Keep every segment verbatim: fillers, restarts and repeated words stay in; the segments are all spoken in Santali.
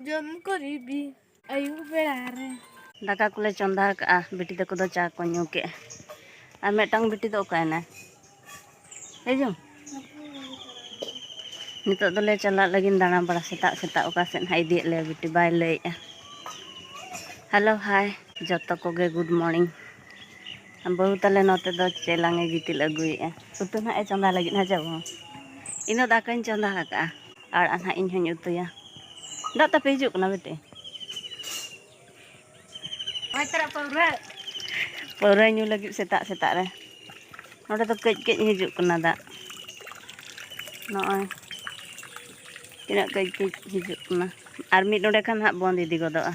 ᱡᱚᱢ ᱠᱚ ᱨᱤᱵᱤ ᱟᱹᱭᱩᱵ ᱵᱮᱲᱟ ᱨᱮ᱾ ᱫᱟᱠᱟ ᱠᱚᱞᱮ ᱪᱚᱸᱫᱟ ᱟᱠᱟᱫᱼᱟ, ᱵᱤᱴᱤ ᱛᱟᱠᱚ ᱫᱚ ᱪᱟ ᱠᱚ ᱧᱩ ᱠᱮᱫᱼᱟ᱾ ᱟᱨ ᱢᱤᱫᱴᱟᱝ ᱵᱤᱴᱤ ᱫᱚ ᱚᱠᱟᱭᱮᱱᱟᱭ? ᱦᱤᱡᱩᱜ᱾ ᱱᱤᱛᱚᱜ ᱫᱚᱞᱮ ᱪᱟᱞᱟᱜ ᱞᱟᱹᱜᱤᱫ ᱫᱟᱬᱟ ᱵᱟᱲᱟ ᱥᱮᱛᱟᱜ ᱥᱮᱛᱟᱜ᱾ ᱚᱠᱟ ᱥᱮᱫ ᱦᱟᱸᱜ ᱤᱫᱤᱭᱮᱫ ᱞᱮᱭᱟ ᱵᱤᱴᱤ ᱵᱟᱭ ᱞᱟᱹᱭᱮᱫᱼᱟ᱾ ᱦᱮᱞᱳ ᱦᱟᱭ ᱡᱚᱛᱚ ᱠᱚᱜᱮ, ᱜᱩᱰ ᱢᱚᱨᱱᱤᱝ᱾ ᱵᱟᱹᱦᱩ ᱛᱟᱞᱮ ᱱᱚᱛᱮ ᱫᱚ ᱪᱮᱞᱟᱝ ᱮ ᱜᱤᱛᱤᱞ ᱟᱹᱜᱩᱭᱮᱫᱼᱟ᱾ ᱩᱛᱩ ᱱᱟᱦᱟᱜ ᱮ ᱪᱚᱸᱫᱟ ᱞᱟᱹᱜᱤᱫ ᱦᱟᱸᱜ ᱡᱟᱵᱚ᱾ ᱤᱧ ᱫᱚ ᱫᱟᱠᱟᱧ ᱪᱚᱸᱫᱟ ᱟᱠᱟᱫᱼᱟ, ᱟᱨ ᱱᱟᱦᱟᱜ ᱤᱧ ᱦᱚᱸᱧ ᱩᱛᱩᱭᱟ᱾ ᱫᱟᱜ ᱛᱟᱯᱮ ᱦᱤᱡᱩᱜ ᱠᱟᱱᱟ ᱵᱤᱴᱤ? ᱯᱟᱹᱣᱨᱟᱹ ᱧᱩ ᱞᱟᱹᱜᱤᱫ ᱥᱮᱛᱟᱜ ᱥᱮᱛᱟᱜ ᱨᱮ᱾ ᱱᱚᱸᱰᱮ ᱫᱚ ᱠᱟᱹᱡ ᱠᱟᱹᱡ ᱦᱤᱡᱩᱜ ᱠᱟᱱᱟ ᱫᱟᱜ᱾ ᱱᱚᱜᱼᱚᱭ ᱛᱤᱱᱟᱹᱜ ᱠᱟᱹᱡ ᱠᱟᱹᱡ ᱦᱤᱡᱩᱜ ᱠᱟᱱᱟ᱾ ᱟᱨ ᱢᱤᱫ ᱱᱚᱸᱰᱮ ᱠᱷᱟᱱ ᱦᱟᱸᱜ ᱵᱚᱱᱫ ᱤᱫᱤ ᱜᱚᱫᱚᱜᱼᱟ᱾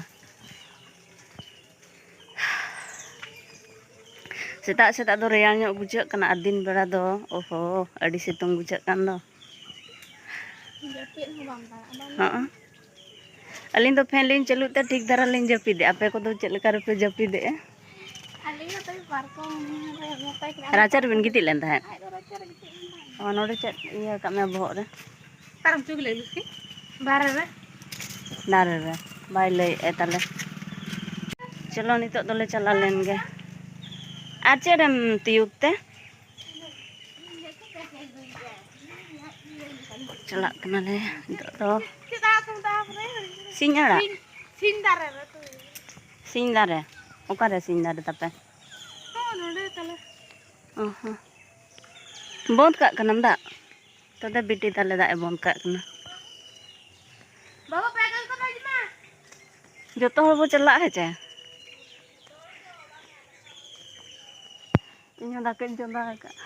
ᱥᱮᱛᱟᱜ ᱥᱮᱛᱟᱜ ᱫᱚ ᱨᱮᱭᱟᱲ ᱧᱚᱜ ᱵᱩᱡᱷᱟᱹᱜ ᱠᱟᱱᱟ, ᱟᱨ ᱫᱤᱱ ᱵᱮᱲᱟ ᱫᱚ ᱳᱦᱳ, ᱟᱹᱰᱤ ᱥᱤᱛᱩᱝ ᱵᱩᱡᱷᱟᱹᱜ ᱠᱟᱱ ᱫᱚ᱾ ᱡᱟᱹᱯᱤᱫ ᱦᱚᱸ ᱵᱟᱝ ᱫᱟᱲᱟᱜᱼᱟ, ᱵᱟᱝ? ᱦᱚᱸ᱾ ᱟᱹᱞᱤᱧ ᱫᱚ ᱯᱷᱮᱱ ᱞᱤᱧ ᱪᱟᱹᱞᱩᱭᱮᱫ ᱛᱮ ᱴᱷᱤᱠ ᱫᱷᱟᱨᱟ ᱞᱤᱧ ᱡᱟᱹᱯᱤᱫᱮᱜᱼᱟ᱾ ᱟᱯᱮ ᱠᱚᱫᱚ ᱪᱮᱫ ᱞᱮᱠᱟ ᱨᱮᱯᱮ ᱡᱟᱹᱯᱤᱫᱮᱜᱼᱟ? ᱟᱹᱞᱤᱧ ᱦᱚᱸ ᱛᱚᱵᱮ ᱯᱟᱨᱠᱚᱢ ᱨᱮ ᱢᱮᱛᱟᱭ ᱠᱟᱱᱟ᱾ ᱨᱟᱪᱟ ᱨᱮᱵᱤᱱ ᱜᱤᱛᱤᱡ ᱞᱮᱱ ᱛᱟᱦᱮᱸᱫ? ᱟᱡ ᱫᱚ ᱨᱟᱪᱟ ᱨᱮ ᱜᱤᱛᱤᱡ ᱞᱮᱱ ᱛᱟᱦᱮᱸᱫ᱾ ᱚ, ᱱᱚᱰᱮ ᱪᱮᱫ ᱤᱭᱟᱹ ᱟᱠᱟᱫ ᱢᱮᱭᱟ ᱵᱚᱦᱚᱜ ᱨᱮ? ᱯᱟᱨᱚᱢ ᱪᱩᱜ ᱞᱮ ᱞᱩᱥᱤ ᱵᱟᱨᱦᱮ ᱨᱮ᱾ ᱫᱟᱨᱮ ᱨᱮ ᱵᱟᱭ ᱞᱟᱹᱭᱮᱫᱼᱟ ᱛᱟᱞᱮ᱾ ᱪᱚᱞᱚ, ᱱᱤᱛᱚᱜ ᱫᱚᱞᱮ ᱪᱟᱞᱟᱣ ᱞᱮᱱ ᱜᱮ᱾ ᱟᱨ ᱪᱮᱫ ᱮᱢ ᱛᱤᱭᱩᱜ ᱛᱮ? ᱪᱟᱞᱟᱜ ᱠᱟᱱᱟᱞᱮ ᱱᱤᱛᱚᱜ ᱫᱚ᱾ ᱥᱤᱧ ᱟᱲᱟᱜ? ᱥᱤᱧ, ᱥᱤᱧ ᱫᱟᱨᱮ ᱨᱮ ᱛᱩᱭᱩ᱾ ᱥᱤᱧ ᱫᱟᱨᱮ? ᱚᱠᱟᱨᱮ ᱥᱤᱧ ᱫᱟᱨᱮ ᱛᱟᱯᱮ? ᱦᱚᱸ, ᱱᱚᱰᱮ ᱛᱟᱞᱮ᱾ ᱚ ᱦᱚᱸ᱾ ᱵᱚᱸᱫᱽ ᱠᱟᱜ ᱠᱟᱱᱟᱢ ᱫᱟᱜ? ᱛᱚᱵᱮ ᱵᱤᱴᱤ ᱛᱟᱞᱮ ᱫᱟᱜ ᱮ ᱵᱚᱸᱫᱽ ᱠᱟᱜ ᱠᱟᱱᱟ᱾ ᱵᱟᱹᱵᱩ, ᱯᱮ ᱜᱚᱞ ᱠᱚ ᱵᱷᱮᱡᱽ ᱢᱮ᱾ ᱡᱚᱛᱚ ᱦᱚᱲ ᱵᱚ ᱪᱟᱞᱟᱜᱼᱟ, ᱦᱮᱸ ᱪᱮ? ᱤᱧ ᱦᱚᱸ ᱫᱟᱠᱟᱧ ᱪᱚᱸᱫᱟ ᱟᱠᱟᱫᱼᱟ᱾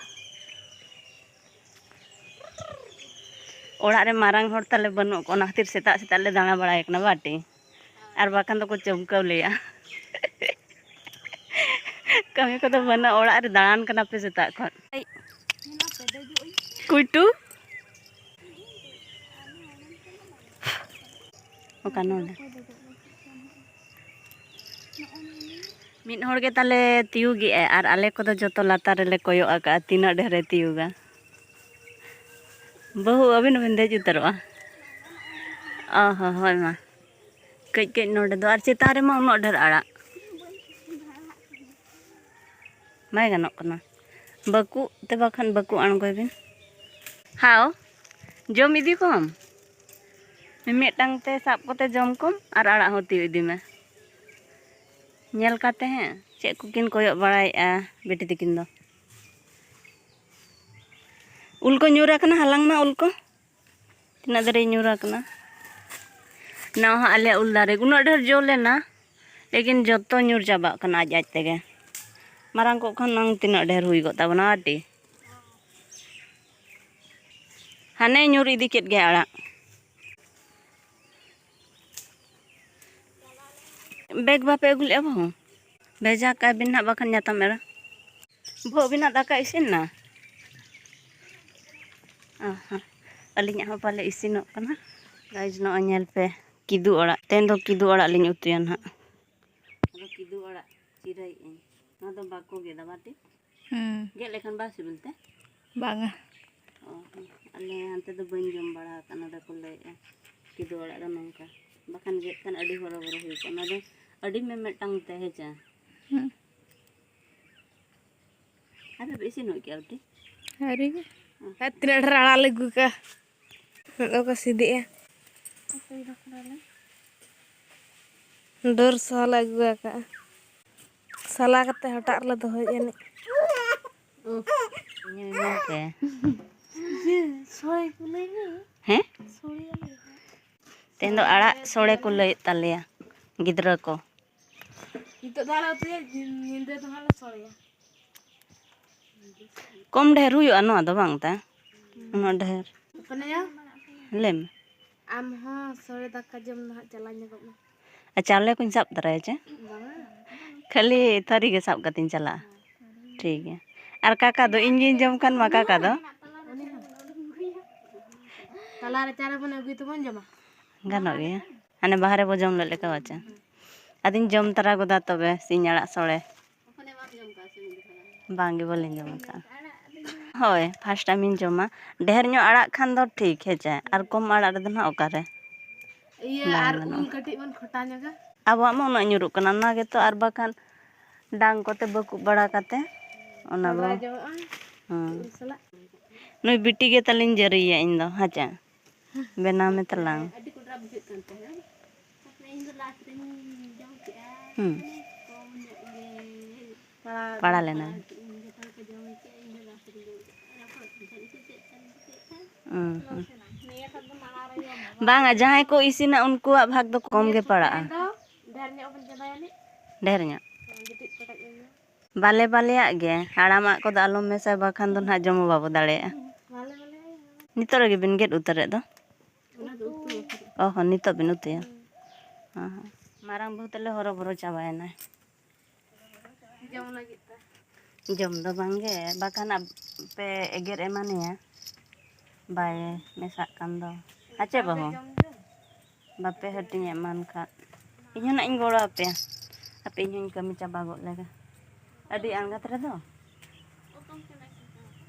ᱚᱲᱟᱜ ᱨᱮ ᱢᱟᱨᱟᱝ ᱦᱚᱲ ᱛᱟᱞᱮ ᱵᱟᱹᱱᱩᱜ ᱠᱚᱣᱟ, ᱚᱱᱟ ᱠᱷᱟᱹᱛᱤᱨ ᱥᱮᱛᱟᱜ ᱥᱮᱛᱟᱜ ᱞᱮ ᱫᱟᱬᱟ ᱵᱟᱲᱟᱭ ᱠᱟᱱᱟ ᱵᱟᱴᱤ, ᱟᱨ ᱵᱟᱠᱷᱟᱱ ᱫᱚᱠᱚ ᱪᱚᱢᱠᱟᱹᱣ ᱞᱮᱭᱟ᱾ ᱠᱟᱹᱢᱤ ᱠᱚᱫᱚ ᱵᱟᱹᱱᱩᱜᱼᱟ, ᱚᱲᱟᱜ ᱨᱮ ᱫᱟᱬᱟᱱ ᱠᱟᱱᱟ ᱯᱮ ᱥᱮᱛᱟᱜ ᱠᱷᱚᱱ᱾ ᱠᱩᱭᱴᱩ᱾ ᱚᱠᱟ ᱱᱚᱰᱮ? ᱢᱤᱫ ᱦᱚᱲ ᱜᱮ ᱛᱟᱞᱮ ᱛᱤᱭᱩᱜᱮᱜᱼᱟᱭ ᱟᱨ ᱟᱞᱮ ᱠᱚᱫᱚ ᱡᱚᱛᱚ ᱞᱟᱛᱟᱨ ᱨᱮᱞᱮ ᱠᱚᱭᱚᱜ ᱟᱠᱟᱫᱼᱟ, ᱛᱤᱱᱟᱹᱜ ᱰᱷᱮᱨᱮ ᱛᱤᱭᱩᱜᱟ᱾ ᱵᱟᱹᱦᱩ, ᱟᱹᱵᱤᱱ ᱦᱚᱸᱵᱤᱱ ᱫᱮᱡ ᱩᱛᱟᱹᱨᱚᱜᱼᱟ᱾ ᱚ ᱦᱚᱸ, ᱦᱳᱭ ᱢᱟ᱾ ᱠᱟᱹᱡ ᱠᱟᱹᱡ ᱱᱚᱰᱮ ᱫᱚ, ᱟᱨ ᱪᱮᱛᱟᱱ ᱨᱮᱢᱟ ᱩᱱᱟᱹᱜ ᱰᱷᱮᱨ ᱟᱲᱟᱜ᱾ ᱵᱟᱭ ᱜᱟᱱᱚᱜ ᱠᱟᱱᱟ᱾ ᱵᱟᱹᱠᱩ ᱛᱮ ᱵᱟᱠᱷᱟᱱ ᱵᱟᱹᱠᱩ ᱟᱬᱜᱚᱭ ᱵᱤᱱ᱾ ᱦᱟᱣ, ᱡᱚᱢ ᱤᱫᱤ ᱠᱚᱢ᱾ ᱢᱤᱢᱤᱫᱴᱟᱝ ᱛᱮ ᱥᱟᱵ ᱠᱟᱛᱮ ᱡᱚᱢ ᱠᱚᱢ ᱟᱨ ᱟᱲᱟᱜ ᱦᱚᱸ ᱛᱤᱭᱳᱜ ᱤᱫᱤ ᱢᱮ᱾ ᱧᱮᱞ ᱠᱟᱛᱮ ᱦᱮᱸ, ᱪᱮᱫ ᱠᱚᱠᱤᱱ ᱠᱚᱭᱚᱜ ᱵᱟᱲᱟᱭᱮᱫᱼᱟ ᱵᱤᱴᱤ ᱛᱟᱹᱠᱤᱱ ᱫᱚ᱾ ᱩᱞ ᱠᱚ ᱧᱩᱨ ᱟᱠᱟᱱᱟ, ᱦᱟᱞᱟᱝ ᱢᱮ ᱩᱞ ᱠᱚ᱾ ᱛᱤᱱᱟᱹᱜ ᱫᱟᱨᱮ ᱧᱩᱨ ᱟᱠᱟᱱᱟ᱾ ᱱᱚᱣᱟ ᱦᱚᱸ ᱟᱞᱮᱭᱟᱜ ᱩᱞ ᱫᱟᱨᱮ ᱩᱱᱟᱹᱜ ᱰᱷᱮᱨ ᱡᱚ ᱞᱮᱱᱟ, ᱞᱮᱠᱤᱱ ᱡᱚᱛᱚ ᱧᱩᱨ ᱪᱟᱵᱟᱜ ᱠᱟᱱᱟ ᱟᱡ ᱟᱡ ᱛᱮᱜᱮ᱾ ᱢᱟᱨᱟᱝ ᱠᱚᱜ ᱠᱷᱟᱱ ᱱᱟᱝ ᱛᱤᱱᱟᱹᱜ ᱰᱷᱮᱨ ᱦᱩᱭ ᱠᱚᱜ ᱛᱟᱵᱚᱱᱟ ᱟᱹᱰᱤ᱾ ᱦᱟᱱᱮ ᱧᱩᱨ ᱤᱫᱤ ᱠᱮᱫ ᱜᱮ ᱟᱲᱟᱜ᱾ ᱵᱮᱜᱽ ᱵᱟᱯᱮ ᱟᱹᱜᱩ ᱞᱮᱜᱼᱟ ᱵᱟᱹᱦᱩ? ᱵᱷᱮᱡᱟ ᱠᱟᱭ ᱵᱤᱱ ᱱᱟᱦᱟᱜ ᱵᱟᱠᱷᱟᱱ ᱧᱟᱛᱟᱢ ᱮᱨᱟ᱾ ᱵᱟᱹᱦᱩ ᱟᱹᱵᱤᱱᱟᱜ ᱫᱟᱠᱟ ᱤᱥᱤᱱ ᱱᱟ? ᱚ ᱦᱚᱸ᱾ ᱟᱹᱞᱤᱧᱟᱜ ᱦᱚᱸ ᱯᱟᱞᱮ ᱤᱥᱤᱱᱚᱜ ᱠᱟᱱᱟ᱾ ᱜᱟᱭᱤᱡᱽ, ᱱᱚᱜᱼᱚᱭ ᱧᱮᱞ ᱯᱮ, ᱠᱤᱫᱩ ᱟᱲᱟᱜ᱾ ᱛᱮᱦᱮᱧ ᱫᱚ ᱠᱤᱫᱩ ᱟᱲᱟᱜ ᱞᱤᱧ ᱩᱛᱩᱭᱟ ᱱᱟᱦᱟᱜ᱾ ᱟᱫᱚ ᱠᱤᱫᱩ ᱟᱲᱟᱜ ᱪᱤᱨᱟᱹᱭᱮᱫ ᱟᱹᱧ᱾ ᱱᱚᱣᱟ ᱫᱚ ᱵᱟᱠᱚ ᱜᱮᱫᱟ ᱵᱟᱴᱤ? ᱦᱩᱸ᱾ ᱜᱮᱫ ᱞᱮᱠᱷᱟᱱ ᱵᱟᱭ ᱥᱤᱵᱤᱞ ᱛᱮ? ᱵᱟᱝᱟ᱾ ᱚ ᱦᱚᱸ᱾ ᱟᱞᱮ ᱦᱟᱱᱛᱮ ᱫᱚ ᱵᱟᱹᱧ ᱡᱚᱢ ᱵᱟᱲᱟ ᱟᱠᱟᱫ, ᱱᱚᱰᱮ ᱠᱚ ᱞᱟᱹᱭᱮᱫᱼᱟ ᱠᱤᱫᱩ ᱟᱲᱟᱜ ᱫᱚ ᱱᱚᱝᱠᱟ᱾ ᱵᱟᱠᱷᱟᱱ ᱜᱮᱫ ᱠᱷᱟᱱ ᱟᱹᱰᱤ ᱦᱚᱨᱚᱵᱚᱨᱚ ᱦᱩᱭ ᱠᱚᱜᱼᱟ᱾ ᱚᱱᱟ ᱫᱚ ᱟᱹᱰᱤ ᱢᱮ ᱢᱤᱫᱴᱟᱝ ᱛᱮ ᱦᱮᱸᱪᱮ? ᱦᱩᱸ᱾ ᱟᱯᱮ ᱯᱮ ᱤᱥᱤᱱ ᱜᱚᱫ ᱠᱮᱜᱼᱟ ᱵᱤᱴᱤ? ᱟᱹᱣᱨᱤ ᱜᱮ᱾ ᱚ᱾ ᱟᱨ ᱛᱤᱱᱟᱹᱜ ᱰᱷᱮᱨ ᱟᱲᱟᱜ ᱞᱮ ᱟᱹᱜᱩ ᱠᱟᱜᱼᱟ᱾ ᱱᱚᱜᱼᱚᱭ ᱠᱚ ᱥᱤᱫᱮᱜᱼᱟ᱾ ᱰᱟᱹᱨ ᱥᱟᱦᱟ ᱞᱮ ᱟᱹᱜᱩ ᱟᱠᱟᱜᱼᱟ᱾ ᱥᱟᱞᱟ ᱠᱟᱛᱮ ᱦᱟᱴᱟᱜ ᱨᱮᱞᱮ ᱫᱚᱦᱚᱭᱮᱫᱼᱟ ᱱᱤᱡ᱾ ᱩᱦ, ᱧᱩᱭ ᱢᱮ ᱯᱮ᱾ ᱦᱮᱸ? ᱛᱮᱦᱮᱧ ᱫᱚ ᱟᱲᱟᱜ ᱥᱳᱲᱮ ᱠᱚ ᱞᱟᱹᱭᱮᱫ ᱛᱟᱞᱮᱭᱟ ᱜᱤᱫᱽᱨᱟᱹ ᱠᱚ᱾ ᱱᱤᱛᱚᱜ ᱫᱚ ᱟᱞᱮ ᱩᱛᱩᱭᱟ, ᱧᱤᱫᱟᱹ ᱫᱚ ᱦᱟᱸᱜ ᱞᱮ ᱥᱳᱲᱮᱭᱟ᱾ ᱠᱚᱢ ᱰᱷᱮᱨ ᱦᱩᱭᱩᱜᱼᱟ ᱱᱚᱣᱟ ᱫᱚ ᱵᱟᱝ ᱛᱮ? ᱩᱱᱟᱹᱜ ᱰᱷᱮᱨ᱾ ᱦᱚᱯᱚᱱ ᱟᱭᱳ, ᱞᱟᱹᱭ ᱢᱮ᱾ ᱟᱢ ᱦᱚᱸ ᱥᱳᱲᱮ ᱫᱟᱠᱟ ᱡᱚᱢ ᱫᱚ ᱦᱟᱸᱜ ᱪᱟᱞᱟᱣ ᱧᱚᱜᱚᱜ ᱢᱮ᱾ ᱟᱨ ᱪᱟᱣᱞᱮ ᱠᱚᱧ ᱥᱟᱵ ᱛᱚᱨᱟᱭᱟ ᱪᱮ? ᱵᱟᱝᱟ᱾ ᱠᱷᱟᱹᱞᱤ ᱛᱷᱟᱹᱨᱤ ᱜᱮ ᱥᱟᱵ ᱠᱟᱛᱮᱧ ᱪᱟᱞᱟᱜᱼᱟ᱾ ᱴᱷᱤᱠ ᱜᱮᱭᱟ᱾ ᱟᱨ ᱠᱟᱠᱟ ᱫᱚ ᱤᱧ ᱜᱤᱧ ᱡᱚᱢ ᱠᱷᱟᱱ ᱢᱟ ᱠᱟᱠᱟ ᱫᱚ᱾ ᱩᱱᱤ ᱦᱚᱸ᱾ ᱛᱟᱞᱟᱨᱮ ᱪᱟᱨᱮ ᱵᱚᱱ ᱟᱹᱜᱩᱭ ᱛᱮᱵᱚᱱ ᱡᱚᱢᱟ᱾ ᱜᱟᱱᱚᱜ ᱜᱮᱭᱟ᱾ ᱦᱟᱱᱮ ᱵᱟᱦᱨᱮ ᱵᱚ ᱡᱚᱢ ᱞᱮᱫ ᱞᱮᱠᱟ ᱵᱟᱪᱟ᱾ ᱟᱫᱚᱧ ᱡᱚᱢ ᱛᱟᱨᱟ ᱜᱚᱫᱟ ᱛᱚᱵᱮ ᱥᱤᱧ ᱟᱲᱟᱜ ᱥᱳᱲᱮ᱾ ᱵᱟᱝᱜᱮ, ᱵᱟᱹᱞᱤᱧ ᱡᱚᱢ ᱟᱠᱟᱫᱼᱟ᱾ ᱦᱳᱭ, first time ᱤᱧ ᱡᱚᱢᱟ᱾ ᱰᱷᱮᱨ ᱧᱚᱜ ᱟᱲᱟᱜ ᱠᱷᱟᱱ ᱫᱚ ᱴᱷᱤᱠ, ᱦᱮᱸ ᱪᱮ? ᱟᱨ ᱠᱚᱢ ᱟᱲᱟᱜ ᱨᱮᱫᱚ ᱱᱟᱦᱟᱜ ᱚᱠᱟᱨᱮ? ᱤᱭᱟᱹ ᱵᱟᱝ ᱟᱨ ᱜᱟᱱᱚᱜᱼᱟ᱾ ᱩᱞ ᱠᱟᱹᱴᱤᱡ ᱵᱚᱱ ᱠᱷᱚᱴᱟ ᱧᱚᱜᱟ᱾ ᱟᱵᱚᱣᱟᱜ ᱢᱟ ᱩᱱᱟᱹᱜ ᱧᱩᱨᱩᱜ ᱠᱟᱱᱟ, ᱚᱱᱟ ᱜᱮᱛᱚ, ᱟᱨ ᱵᱟᱠᱷᱟᱱ ᱰᱟᱝ ᱠᱚᱛᱮ ᱵᱟᱹᱠᱩᱵ ᱵᱟᱲᱟ ᱠᱟᱛᱮ ᱚᱱᱟ ᱵᱚ ᱡᱚᱢᱚᱜᱼᱟ᱾ ᱦᱮᱸ᱾ ᱩᱞ ᱥᱟᱞᱟᱜ᱾ ᱱᱩᱭ ᱵᱤᱴᱤ ᱜᱮ ᱛᱟᱞᱤᱧ ᱡᱟᱹᱨᱤᱭᱟ ᱤᱧ ᱫᱚ, ᱦᱮᱸ ᱪᱮ? ᱵᱮᱱᱟᱣ ᱢᱮ ᱛᱟᱞᱟᱝ᱾ ᱟᱹᱰᱤ ᱠᱚᱰᱨᱟ ᱵᱩᱡᱷᱟᱹᱜ ᱠᱟᱱ ᱛᱟᱦᱮᱸᱫ᱾ ᱤᱧ ᱫᱚ ᱞᱟᱥ ᱨᱤᱧ ᱡᱚᱢ ᱠᱮᱜᱼᱟ᱾ ᱦᱩᱸ᱾ ᱠᱚᱢ ᱧᱚᱜ ᱜᱮ᱾ ᱯᱟᱲᱟ ᱞᱮᱱᱟ᱾ ᱯᱟᱲᱟ ᱞᱮᱱᱟ᱾ ᱡᱚᱛᱚ ᱦᱚᱲ ᱠᱚ ᱡᱚᱢ ᱠᱮᱜᱼᱟ, ᱤᱧ ᱫᱚ ᱞᱟᱥ ᱨᱤᱧ ᱡᱚᱢ ᱠᱮᱜᱼᱟ᱾ ᱟᱨ ᱚᱠᱚᱭ ᱠᱚ ᱪᱮᱫ ᱠᱚ ᱪᱮᱫ ᱠᱟᱱ ᱪᱤᱠᱟᱹᱜ ᱠᱟᱱ? ᱦᱩᱸ, ᱦᱩᱸ᱾ ᱱᱤᱭᱟᱹ ᱠᱷᱟᱱ ᱫᱚ ᱢᱟᱲᱟᱝ ᱨᱮ ᱡᱚᱢ ᱵᱟᱵᱟ᱾ ᱵᱟᱝᱟ, ᱡᱟᱦᱟᱸᱭ ᱠᱚ ᱤᱥᱤᱱᱟ ᱩᱱᱠᱩᱣᱟᱜ ᱵᱷᱟᱜᱽ ᱫᱚ ᱠᱚᱢ ᱜᱮ ᱯᱟᱲᱟᱜᱼᱟ᱾ ᱛᱮᱦᱮᱧ ᱫᱚ ᱰᱷᱮᱨ ᱧᱚᱜ ᱵᱚᱱ ᱪᱚᱸᱫᱟᱭᱟ ᱱᱤᱡ᱾ ᱰᱷᱮᱨ ᱧᱚᱜ᱾ ᱦᱮᱸ, ᱡᱩᱴᱤᱡ ᱯᱮᱴᱮᱡ ᱧᱚᱜ᱾ ᱵᱟᱞᱮ ᱵᱟᱞᱮᱭᱟᱜ ᱜᱮ, ᱦᱟᱲᱟᱢᱟᱜ ᱠᱚᱫᱚ ᱟᱞᱚᱢ ᱢᱮᱥᱟᱭ, ᱵᱟᱠᱷᱟᱱ ᱫᱚ ᱱᱟᱦᱟᱜ ᱡᱚᱢ ᱦᱚᱸ ᱵᱟᱵᱚ ᱫᱟᱲᱮᱭᱟᱜᱼᱟ᱾ ᱵᱟᱞᱮ ᱵᱟᱞᱮᱭᱟᱜ᱾ ᱱᱤᱛᱚᱜ ᱨᱮᱜᱮ ᱵᱤᱱ ᱜᱮᱫ ᱩᱛᱟᱹᱨᱮᱫ ᱫᱚ? ᱚᱱᱟ ᱫᱚ ᱩᱛᱩ᱾ ᱚ ᱦᱚᱸ, ᱱᱤᱛᱚᱜ ᱵᱤᱱ ᱩᱛᱩᱭᱟ? ᱦᱩᱸ᱾ ᱦᱚᱸ ᱦᱚᱸ᱾ ᱢᱟᱨᱟᱝ ᱵᱟᱹᱦᱩ ᱛᱟᱞᱮ ᱦᱚᱨᱚᱵᱚᱨᱚ ᱪᱟᱵᱟᱭᱮᱱᱟᱭ᱾ ᱡᱚᱢ ᱞᱟᱹᱜᱤᱫ ᱛᱮ᱾ ᱡᱚᱢ ᱫᱚ ᱵᱟᱝᱜᱮ, ᱵᱟᱠᱷᱟᱱ ᱟᱯᱮ ᱮᱜᱮᱨ ᱮᱢᱟᱱᱮᱭᱟ᱾ ᱵᱟᱭ ᱢᱮᱥᱟᱜ ᱠᱟᱱ ᱫᱚ᱾ ᱟᱪᱮ ᱵᱟᱹᱦᱩ? ᱡᱚᱢ ᱫᱚ᱾ ᱵᱟᱯᱮ ᱦᱟᱹᱴᱤᱧ ᱮᱢᱟᱱ ᱠᱷᱟᱱ᱾ ᱤᱧ ᱦᱚᱸ ᱱᱟᱜ ᱤᱧ ᱜᱚᱲᱚ ᱟᱯᱮᱭᱟ᱾ ᱦᱟᱯᱮ ᱤᱧ ᱦᱚᱸᱧ ᱠᱟᱹᱢᱤ ᱪᱟᱵᱟ ᱜᱚᱫ ᱞᱮᱜᱮ᱾ ᱟᱹᱰᱤ ᱟᱬᱜᱟᱛ ᱨᱮᱫᱚ᱾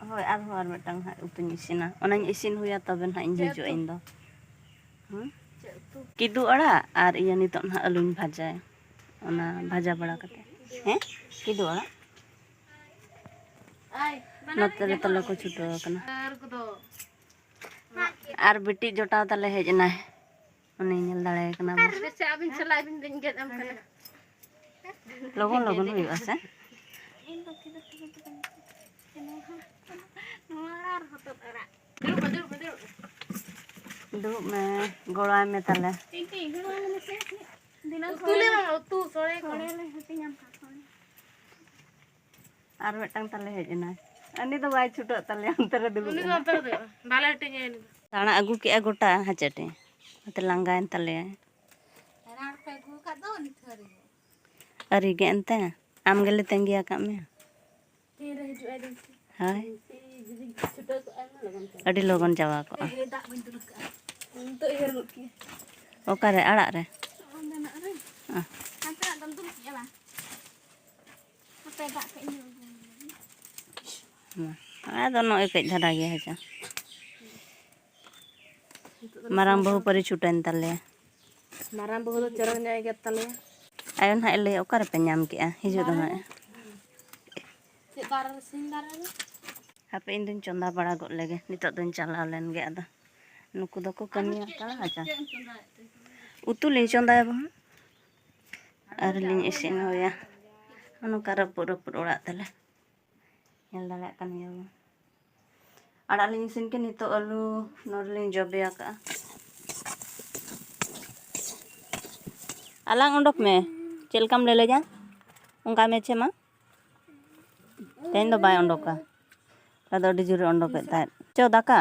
ᱦᱳᱭ, ᱟᱨᱦᱚᱸ ᱟᱨ ᱢᱤᱫᱴᱟᱝ ᱦᱟᱸᱜ ᱩᱛᱩᱧ ᱤᱥᱤᱱᱟ᱾ ᱚᱱᱟᱧ ᱤᱥᱤᱱ ᱦᱩᱭᱟ ᱛᱚᱵᱮ ᱱᱟᱦᱟᱜ ᱤᱧ ᱪᱮᱫ ᱦᱤᱡᱩᱜᱼᱟ ᱩᱛᱩ? ᱤᱧ ᱫᱚ᱾ ᱦᱩᱸ? ᱪᱮᱫ ᱩᱛᱩ? ᱠᱤᱫᱩ ᱟᱲᱟᱜ ᱟᱨ ᱤᱭᱟᱹ ᱱᱤᱛᱚᱜ ᱱᱟᱦᱟᱜ ᱟᱹᱞᱩᱧ ᱵᱷᱟᱡᱟᱭᱟ᱾ ᱚᱱᱟ ᱵᱷᱟᱡᱟ ᱵᱟᱲᱟ ᱠᱟᱛᱮ᱾ ᱦᱮᱸ? ᱠᱤᱫᱩ ᱟᱲᱟᱜ᱾ ᱟᱭ, ᱵᱟᱱᱟᱨ ᱱᱚᱛᱮ ᱨᱮ ᱛᱟᱞᱮ ᱠᱚ ᱪᱷᱩᱴᱟᱹᱣ ᱟᱠᱟᱱᱟ᱾ ᱟᱨ ᱠᱚᱫᱚ᱾ ᱟᱨ ᱵᱤᱴᱤ ᱡᱚᱴᱟᱣ ᱛᱟᱞᱮ ᱦᱮᱡ ᱮᱱᱟᱭ᱾ ᱩᱱᱤ ᱧᱮᱞ ᱫᱟᱲᱮᱭᱟᱭ ᱠᱟᱱᱟ ᱵᱚ᱾ ᱟᱨ ᱥᱮ ᱟᱹᱵᱤᱱ ᱥᱟᱞᱟᱜ ᱵᱤᱱ ᱵᱮᱱ ᱜᱮᱫ ᱟᱢ ᱠᱟᱱᱟ᱾ ᱞᱚᱜᱚᱱ ᱞᱚᱜᱚᱱ ᱦᱩᱭᱩᱜᱼᱟ ᱥᱮ? ᱱᱚᱣᱟ ᱟᱲᱟᱜ ᱟᱨ ᱦᱚᱛᱚᱫ ᱟᱲᱟᱜ᱾ ᱫᱩᱲᱩᱵ ᱢᱮ, ᱫᱩᱲᱩᱵ ᱢᱮ᱾ ᱫᱩᱲᱩᱵ ᱢᱮ, ᱜᱚᱲᱚᱣᱟᱭ ᱢᱮ ᱛᱟᱞᱮ᱾ ᱴᱤᱝᱠᱤ, ᱫᱩᱲᱩᱵ ᱢᱮ ᱥᱮ᱾ ᱫᱤᱱᱟᱹᱢ ᱩᱛᱩ ᱞᱮ ᱥᱚᱲᱮ, ᱢᱟ, ᱩᱛᱩ, ᱥᱚᱲᱮ ᱠᱚ᱾ ᱥᱚᱲᱮ ᱞᱮ ᱦᱟᱹᱴᱤᱧᱟᱢ ᱠᱟᱱ ᱥᱚᱲᱮ᱾ ᱟᱨ ᱢᱤᱫᱴᱟᱝ ᱛᱟᱞᱮ ᱦᱮᱡ ᱮᱱᱟᱭ᱾ ᱩᱱᱤ ᱫᱚ ᱵᱟᱭ ᱪᱷᱩᱴᱟᱹᱜ ᱛᱟᱞᱮᱭᱟ, ᱚᱱᱛᱮ ᱨᱮ ᱫᱩᱲᱩᱵ ᱩᱱᱤ ᱫᱚ ᱮᱱᱟᱭ᱾ ᱚᱱᱛᱮ ᱨᱮ ᱫᱩᱲᱩᱵ, ᱵᱟᱞᱮ ᱦᱟᱹᱴᱤᱧᱟ ᱩᱱᱤ ᱫᱚ᱾ ᱟᱲᱟᱜ ᱟᱹᱜᱩ ᱠᱮᱜᱼᱟ ᱜᱚᱴᱟ, ᱦᱟᱪᱟᱴᱮ᱾ ᱚᱱᱟᱛᱮ ᱞᱟᱸᱜᱟᱭᱮᱱ ᱛᱟᱞᱮᱭᱟᱭ᱾ ᱮᱱᱟᱱ ᱯᱮ ᱟᱹᱜᱩ ᱟᱠᱟᱫ ᱫᱚ, ᱱᱤᱛ ᱦᱚᱸ ᱟᱹᱣᱨᱤ ᱦᱤᱡᱩᱜᱼᱟ᱾ ᱟᱹᱣᱨᱤ ᱜᱮ ᱮᱱᱛᱮ, ᱟᱢ ᱜᱮᱞᱮ ᱛᱟᱺᱜᱤ ᱟᱠᱟᱫ ᱢᱮᱭᱟ᱾ ᱛᱤᱱ ᱨᱮ ᱦᱤᱡᱩᱜᱼᱟᱭ ᱫᱮᱠᱷᱤ? ᱦᱳᱭ᱾ ᱛᱤ ᱡᱩᱫᱤ ᱪᱷᱩᱴᱟᱹᱣ ᱠᱚᱜᱼᱟᱭ ᱢᱟ ᱞᱚᱜᱚᱱ ᱪᱟᱵᱟ᱾ ᱟᱹᱰᱤ ᱞᱚᱜᱚᱱ ᱪᱟᱵᱟ ᱠᱚᱜᱼᱟ᱾ ᱮ, ᱫᱟᱜ ᱵᱟᱹᱧ ᱫᱩᱞ ᱠᱟᱜᱼᱟ᱾ ᱱᱤᱛᱚᱜ ᱩᱭᱦᱟᱹᱨ ᱜᱚᱫ ᱠᱮᱭᱟ᱾ ᱚᱠᱟᱨᱮ, ᱟᱲᱟᱜ ᱨᱮ? ᱚᱸᱰᱮᱱᱟᱜ ᱨᱮ᱾ ᱚ᱾ ᱦᱟᱱᱛᱮᱱᱟᱜ ᱫᱚᱢ ᱫᱩᱞ ᱠᱮᱜᱼᱟ ᱵᱟᱝ? ᱦᱟᱯᱮ ᱫᱟᱜ ᱠᱟᱜ ᱤᱧ᱾ ᱢᱟ, ᱟᱫᱚ ᱱᱚᱜᱼᱚᱭ ᱠᱟᱹᱡ ᱫᱷᱟᱨᱟ ᱜᱮᱭᱟ ᱦᱮᱸ ᱪᱮ᱾ ᱱᱤᱛᱚᱜ ᱫᱚ ᱢᱟᱨᱟᱝ ᱵᱟᱹᱦᱩ ᱯᱟᱹᱨᱤ ᱪᱷᱩᱴᱟᱹᱣᱮᱱ ᱛᱟᱞᱮᱭᱟ᱾ ᱢᱟᱨᱟᱝ ᱵᱟᱹᱦᱩ ᱫᱚ ᱪᱚᱨᱚᱠ ᱧᱚᱜ ᱮ ᱜᱮᱫ ᱛᱟᱞᱮᱭᱟ᱾ ᱟᱭᱳ ᱱᱟᱦᱟᱜ ᱮ ᱞᱟᱹᱭᱟ, "ᱚᱠᱟ ᱨᱮᱯᱮ ᱧᱟᱢ ᱠᱮᱜᱼᱟ? ᱦᱤᱡᱩᱜ ᱫᱚ ᱱᱟᱦᱟᱜ᱾" ᱪᱮᱫ ᱫᱟᱨᱮ ᱨᱮ, ᱥᱤᱧ ᱫᱟᱨᱮ ᱨᱮ? ᱦᱟᱯᱮ, ᱤᱧ ᱫᱩᱧ ᱪᱚᱸᱫᱟ ᱵᱟᱲᱟ ᱜᱚᱫ ᱞᱮᱜᱮ, ᱱᱤᱛᱚᱜ ᱫᱩᱧ ᱪᱟᱞᱟᱣ ᱞᱮᱱ ᱜᱮ᱾ ᱟᱫᱚ ᱱᱩᱠᱩ ᱫᱚᱠᱚ ᱠᱟᱹᱢᱤ ᱦᱟᱛᱟᱲᱟ᱾ ᱟᱪᱪᱷᱟ, ᱩᱛᱩ ᱞᱤᱧ ᱪᱚᱸᱫᱟᱭᱟ ᱵᱟᱝ, ᱟᱨ ᱞᱤᱧ ᱤᱥᱤᱱ ᱦᱩᱭᱟ᱾ ᱱᱚᱝᱠᱟ ᱨᱟᱹᱯᱩᱫ ᱨᱟᱹᱯᱩᱫ ᱚᱲᱟᱜ ᱛᱟᱞᱮ, ᱧᱮᱞ ᱫᱟᱲᱮᱭᱟᱜ ᱠᱟᱱ ᱜᱮᱭᱟ ᱵᱚᱱ᱾ ᱟᱲᱟᱜ ᱞᱤᱧ ᱤᱥᱤᱱ ᱠᱮᱫ, ᱱᱤᱛᱚᱜ ᱟᱹᱞᱩ ᱱᱚᱰᱮ ᱞᱤᱧ ᱡᱚᱵᱮ ᱟᱠᱟᱜᱼᱟ᱾ ᱟᱞᱟᱝ ᱚᱰᱚᱠ ᱢᱮ, ᱪᱮᱫ ᱞᱮᱠᱟᱢ ᱞᱟᱹᱞᱟᱹᱭᱟ ᱚᱱᱠᱟ ᱢᱮ ᱪᱮ ᱢᱟ᱾ ᱛᱮᱦᱮᱧ ᱫᱚ ᱵᱟᱭ ᱚᱰᱚᱠᱟ, ᱦᱚᱞᱟ ᱫᱚ ᱟᱹᱰᱤ ᱡᱳᱨᱮ ᱚᱰᱚᱠᱮᱫ ᱛᱟᱦᱮᱸᱫ᱾ ᱪᱚ ᱫᱟᱠᱟ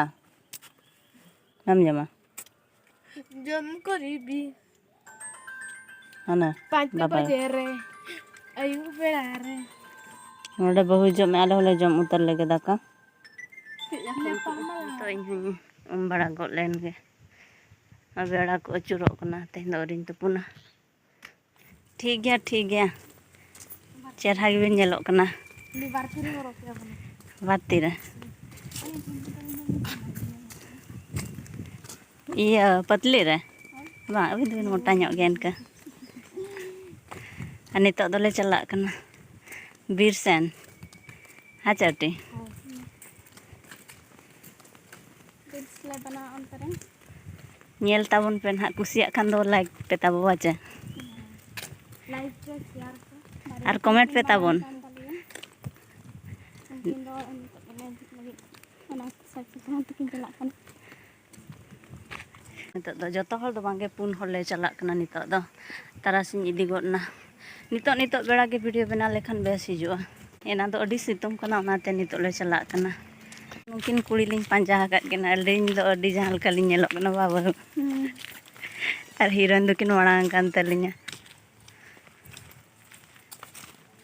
ᱵᱟᱢ ᱡᱚᱢᱟ? ᱡᱚᱢ ᱠᱚ ᱨᱤᱵᱤ᱾ ᱦᱟᱱᱟ ᱯᱟᱸᱪ ᱵᱟᱵᱟᱭ᱾ ᱵᱟᱡᱮ ᱨᱮ, ᱟᱹᱭᱩᱵ ᱵᱮᱲᱟ ᱨᱮ᱾ ᱱᱚᱰᱮ ᱵᱟᱹᱦᱩᱭ ᱡᱚᱢᱮᱫ, ᱟᱞᱮ ᱦᱚᱸᱞᱮ ᱡᱚᱢ ᱩᱛᱟᱹᱨ ᱞᱮᱜᱮ ᱫᱟᱠᱟ᱾ ᱧᱟᱯᱟᱢ ᱢᱟ᱾ ᱱᱤᱛᱚᱜ ᱤᱧ ᱦᱚᱸᱧ ᱩᱢ ᱵᱟᱲᱟ ᱜᱚᱫ ᱞᱮᱱ ᱜᱮ᱾ ᱟᱨ ᱵᱮᱲᱟ ᱠᱚ ᱟᱹᱪᱩᱨᱚᱜ ᱠᱟᱱᱟ, ᱛᱮᱦᱮᱧ ᱫᱚ ᱟᱹᱣᱨᱤᱧ ᱛᱩᱯᱩᱱᱟ᱾ ᱴᱷᱤᱠ ᱜᱮᱭᱟ, ᱴᱷᱤᱠ ᱜᱮᱭᱟ, ᱪᱮᱨᱦᱟ ᱜᱮᱵᱤᱱ ᱧᱮᱞᱚᱜ ᱠᱟᱱᱟ᱾ ᱩᱱᱤ ᱵᱟᱨ ᱛᱤᱨᱮ ᱦᱚᱨᱚᱜ ᱠᱮᱭᱟ ᱵᱚᱞᱮ᱾ ᱵᱟᱨ ᱛᱤᱨᱮ᱾ ᱤᱭᱟᱹ ᱯᱟᱛᱞᱤ ᱨᱮ? ᱵᱟᱝ, ᱟᱹᱵᱤᱱ ᱫᱚᱵᱤᱱ ᱢᱚᱴᱟ ᱧᱚᱜ ᱜᱮᱭᱟ ᱤᱱᱠᱟᱹ᱾ ᱟᱨ ᱱᱤᱛᱚᱜ ᱫᱚᱞᱮ ᱪᱟᱞᱟᱜ ᱠᱟᱱᱟ ᱵᱤᱨ ᱥᱮᱱ᱾ ᱦᱮᱸ ᱪᱟᱹᱴᱤ? ᱨᱤᱞᱥ ᱞᱮ ᱵᱮᱱᱟᱣᱟ ᱚᱱᱛᱮ ᱨᱮ᱾ ᱧᱮᱞ ᱛᱟᱵᱚᱱ ᱯᱮ ᱱᱟᱦᱟᱜ, ᱠᱩᱥᱤᱭᱟᱜ ᱠᱷᱟᱱ ᱫᱚ ᱞᱟᱭᱤᱠ ᱯᱮ ᱛᱟᱵᱚ, ᱦᱮᱸ ᱪᱮ? ᱞᱟᱭᱤᱠ ᱯᱮ, ᱥᱮᱭᱟᱨ ᱯᱮ᱾ ᱟᱨ ᱠᱚᱢᱮᱱᱴ ᱯᱮ ᱛᱟᱵᱚᱱ᱾ ᱩᱱᱠᱤᱱ ᱫᱚ ᱱᱤᱛᱚᱜ ᱮᱱᱮᱡ ᱞᱟᱹᱜᱤᱫ ᱚᱱᱟ ᱥᱟᱡᱽ ᱥᱟᱯᱲᱟᱣ ᱛᱮᱠᱤᱱ ᱪᱟᱞᱟᱜ ᱠᱟᱱᱟ᱾ ᱱᱤᱛᱚᱜ ᱫᱚ ᱡᱚᱛᱚ ᱦᱚᱲ ᱫᱚ ᱵᱟᱝᱜᱮ, ᱯᱩᱱ ᱦᱚᱲ ᱞᱮ ᱪᱟᱞᱟᱜ ᱠᱟᱱᱟ ᱱᱤᱛᱚᱜ ᱫᱚ᱾ ᱛᱟᱨᱟᱥᱤᱧ ᱤᱫᱤ ᱜᱚᱫ ᱱᱟ᱾ ᱱᱤᱛᱚᱜ, ᱱᱤᱛᱚᱜ ᱵᱮᱲᱟ ᱜᱮ ᱵᱷᱤᱰᱤᱭᱳ ᱵᱮᱱᱟᱣ ᱞᱮᱠᱷᱟᱱ ᱵᱮᱥ ᱦᱤᱡᱩᱜᱼᱟ᱾ ᱮᱱᱟᱝ ᱫᱚ ᱟᱹᱰᱤ ᱥᱤᱛᱩᱝ ᱠᱟᱱᱟ, ᱚᱱᱟᱛᱮ ᱱᱤᱛᱚᱜ ᱞᱮ ᱪᱟᱞᱟᱜ ᱠᱟᱱᱟ᱾ ᱱᱩᱠᱤᱱ ᱠᱩᱲᱤ ᱞᱤᱧ ᱯᱟᱸᱡᱟ ᱟᱠᱟᱫ ᱠᱤᱱᱟ, ᱟᱹᱞᱤᱧ ᱫᱚ ᱟᱹᱰᱤ ᱡᱟᱦᱟᱸ ᱞᱮᱠᱟ ᱞᱤᱧ ᱧᱮᱞᱚᱜ ᱠᱟᱱᱟ, ᱵᱟᱵᱟ᱾ ᱦᱩᱸ᱾ ᱟᱨ ᱦᱤᱨᱳᱭᱤᱱ ᱫᱚᱠᱤᱱ ᱢᱟᱲᱟᱝ ᱟᱠᱟᱱ ᱛᱟᱹᱞᱤᱧᱟ᱾